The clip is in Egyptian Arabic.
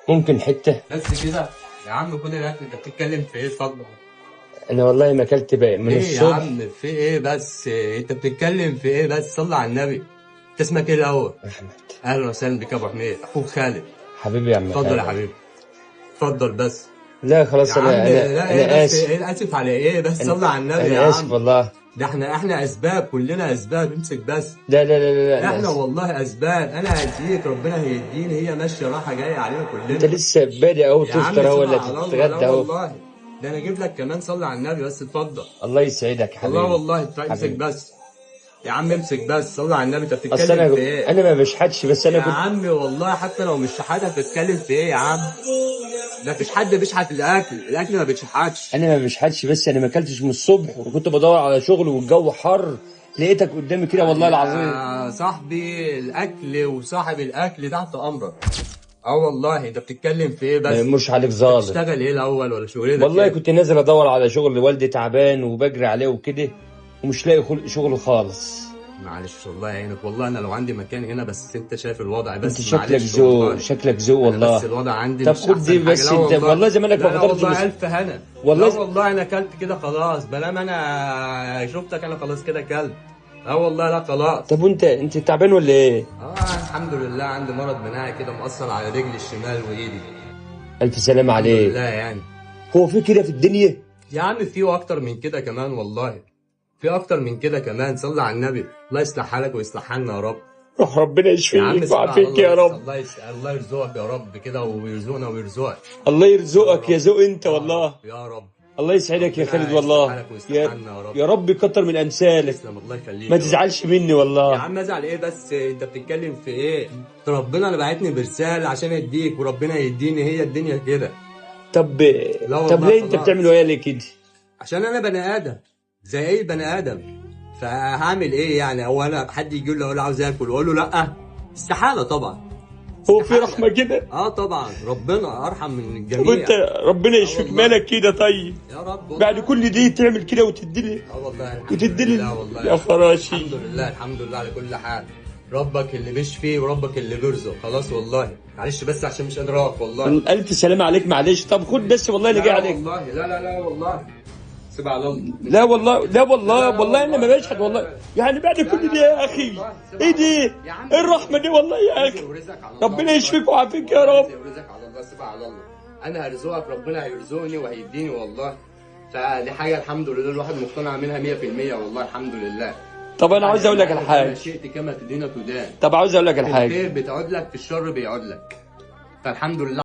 ممكن حتة؟ بس كده يا عم، كل الاكل انت بتتكلم في ايه؟ اتفضل. انا والله ما اكلت بقى من ايه يا الصبح. عم في ايه بس؟ انت بتتكلم في ايه بس؟ صلي على النبي. انت اسمك ايه الاول؟ احمد. اهلا وسهلا بك يا ابو حميد، اخوك خالد. حبيبي يا عم اتفضل يا خالد. حبيبي، اتفضل بس. لا خلاص يا انا عم انا لا ايه انا بس؟ اسف. ايه اسف على ايه بس؟ انا صلي على النبي انا يا اسف عم. والله. ده احنا اسباب، كلنا اسباب. امسك بس. لا لا لا لا لا، انا احنا اسف. والله اسباب. انا هديك، ربنا هيديني، هي ماشية راحة جاية علينا انت كلنا. لسه بادئ اهو، يا عم تفطر اهو سيبها ولا على الله. لا تتغدى اهو. والله ده انا اجيب لك كمان. صلي على النبي بس، اتفضل. الله يسعدك والله حبيبي. والله امسك حبيبي. بس يا عم، امسك بس، صلي على النبي. انت اصل بتتكلم انا في ايه انا ما بشحتش، بس انا يا كنت. عمي؟ والله حتى لو مش شحات بتتكلم في ايه يا عم؟ ده مفيش حد بيشحت الاكل، الاكل ما بيتشحتش. انا ما بشحتش، بس انا ما اكلتش من الصبح وكنت بدور على شغل والجو حر، لقيتك قدامي كده والله العظيم. يا صاحبي الاكل وصاحب الاكل تحت امرك. اه والله انت بتتكلم في ايه ما بس؟ يمرش عليك ظالم. بتشتغل ايه الاول ولا شغلتك والله ايه؟ كنت نازل ادور على شغل، والدي تعبان وبجري عليه وكده، ومش لاقي خلق شغل خالص. معلش الله يعينك، والله انا لو عندي مكان هنا بس انت شايف الوضع. انت بس شكلك معلش ذوق، والله. شكلك ذوق انا بس والله. الوضع عندي طب مش خد احسن دي حاجة. بس لا انت، والله، والله زمانك لا ما لا فطرتش والله بس. الف هنا. والله لا والله انا اكلت كده خلاص، بلام انا شفتك انا خلاص كده اكلت. اه والله لا خلاص. طب وانت تعبان ولا ايه؟ اه الحمد لله، عندي مرض مناعي كده مأثر على رجلي الشمال وايدي. الف سلامة الحمد عليك. لله يعني. هو في كده في الدنيا؟ يا عم في اكتر من كده كمان والله، في اكتر من كده كمان. صلي على النبي، الله يصلح حالك ويصلح حالنا يا رب. روح ربنا يا عم يشفيك سيبها على ويعافيك الله يا بس. رب. الله يرزقك يا رب كده، ويرزقنا ويرزقك. الله يا يرزقك يا رب ذوق انت يا والله. رب يا رب. الله يسعدك يا ربنا خالد يصلح والله. حالك ويصلح يا حالنا يا رب. يا رب يكتر من امثالك. تسلم الله يخليك ما يا رب. تزعلش مني يا والله. عم ازعل ايه بس؟ انت بتتكلم في ايه؟ ده ربنا اللي بعتني برسالة عشان اديك، وربنا يديني، هي الدنيا كده. طب لا طب والله ليه انت بتعمل خلاص، ويا ليه كده؟ عشان انا بني ادم زي اي بني ادم، فهعمل ايه يعني؟ هو انا حد يجي له اقول له عاوز اكل واقول له لا؟ استحالة طبعا، هو في استحالة. رحمة كده؟ اه طبعا، ربنا ارحم من طب الجميع. انت ربنا اه يشفيك، والله مالك كده طيب؟ يا رب بعد والله. كل دي تعمل كده وتديلي اه والله الحمد وتديلي لله والله. يا فراشي. الحمد لله الحمد لله على كل حال. ربك اللي بيشفي وربك اللي بيرزق. خلاص والله معلش بس عشان مش قادر اقف والله. الف سلامة عليك. معلش طب خد بس والله اللي لا جاي لا عليك. والله، لا لا لا والله سيب على الله. لا والله، لا لا والله، لا لا والله انا والله، ما لا بشحت لا والله. لا يعني بعد لا كل لا ده يا لا اخي، والله سيب ايه على دي؟ الله يا عم. ايه الرحمة دي والله يا رزق اخي. ورزقك على الله ربنا والله. يشفيك ويعافيك يا والله رب. رزق ورزقك على الله، سيب على الله. انا هرزقك، ربنا هيرزقني وهيديني والله. فدي حاجة الحمد لله الواحد مقتنع منها 100% والله الحمد لله. طب انا عاوز اقول لك على كما حاجة. شئت كما تدين تدان. طب عاوز اقول لك على في حاجة. الخير بتعود لك، في الشر بيعود لك. فالحمد لله.